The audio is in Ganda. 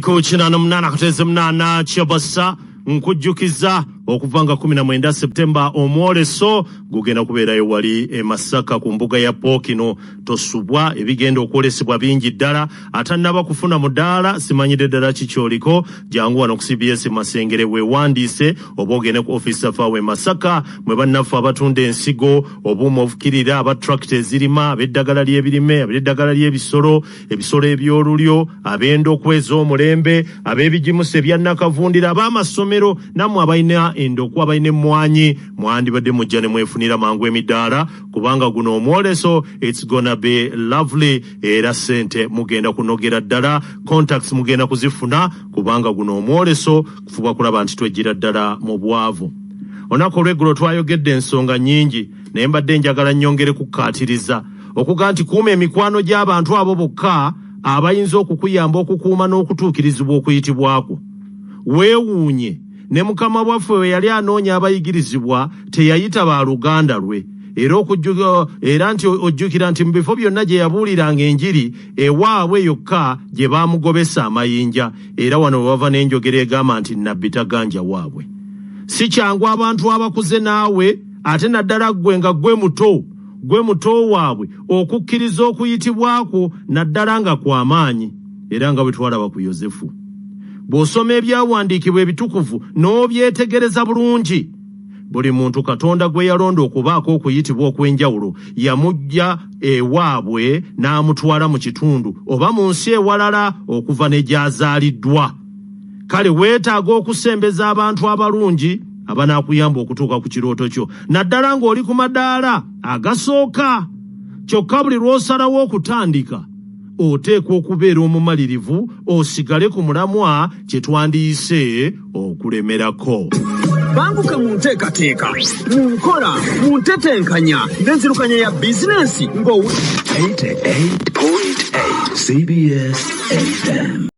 Ku 88.8 Kyabasa, nkujjukiza okuva nga 19 Septemba omwoleso gugenda kubeerayo wali e Masaka ku mbuga ya Pookino. Tosubwa, ebigenda okwolesebwa bingi ddala. Atannaba kufuna mudaala, simanyidde ddala kikyoliko, jangu wano ku CBS Masengere weewandiise oba ogende ku ofiisi zaffe awo e Masaka mwe bannaffe abatunda ensigo, obuuma obufukirira, aba tractor ezirima, ab'eddagala ly'ebirime, ab'eddagala ly'ebisolo, ebisolo eby'olulyo, ab'endokwa ez'omulembe, ab'ebigimusa ebya nnakavundira, ab'amasomero, nammwe abalina endokwa, abalina emmwanyi, mwandibadde mujja ne mwefunira mangu emidaala kubanga guno omwoleso it's gonna be lovely. Era ssente mugenda kunogera ddala, contacts mugenda kuzifuna kubanga guno omwoleso kufuba kulaba nti twejjira ddala mu bwavu. Olunaku olw'eggulo twayogedde ensonga nnyingi, naye mbadde njagala nnyongere kukkaatiriza okuga nti kuuma emikwano gy'abantu abo bokka abayinza okukuyamba okukuuma n'okutuukirizibwa okuyitibwakwo. Weewuunye ne Mukama waffe we yali anoonya abayigirizibwa teyayita baluganda lwe, era era nti ojjukira nti mu bifo byonna gye yabuuliranga enjiri, ewaabwe yokka gye baamugobesa amayinja. Era wano we bava n'enjogera egamba nti nabbi taganja waabwe. Si kyangu abantu abakuze naawe, ate naddala ggwe nga ggwe muto, gwe muto waabwe, okukkiriza okuyitibwakwo, naddala nga kw'amaanyi, era nga bwe twalaba ku Yozefu. Bw'osoma ebyawandiikibwa ebitukuvu n'obyetegereza bulungi, buli muntu Katonda gwe yalonda okubaako okuyitibwa okw'enjawulo yamuggya ewaabwe n'amutwala mu kitundu oba mu nsi ewalala okuva ne gy'azaaliddwa. Kale weetaaga okusembeza abantu abalungi abanaakuyamba okutuuka ku kirooto kyo, naddala ng'oli ku madaala agasooka. Kyokka buli lw'osalawo okutandika, oteekwa okubeera omumalirivu osigale ku mulamwa, kye twandiyise okulemerako. Banguke mu nteekateeka, mu nkola, mu ntetenkanya n'enzirukanya ya bizinensi ng'owu 88.8 CBS FM.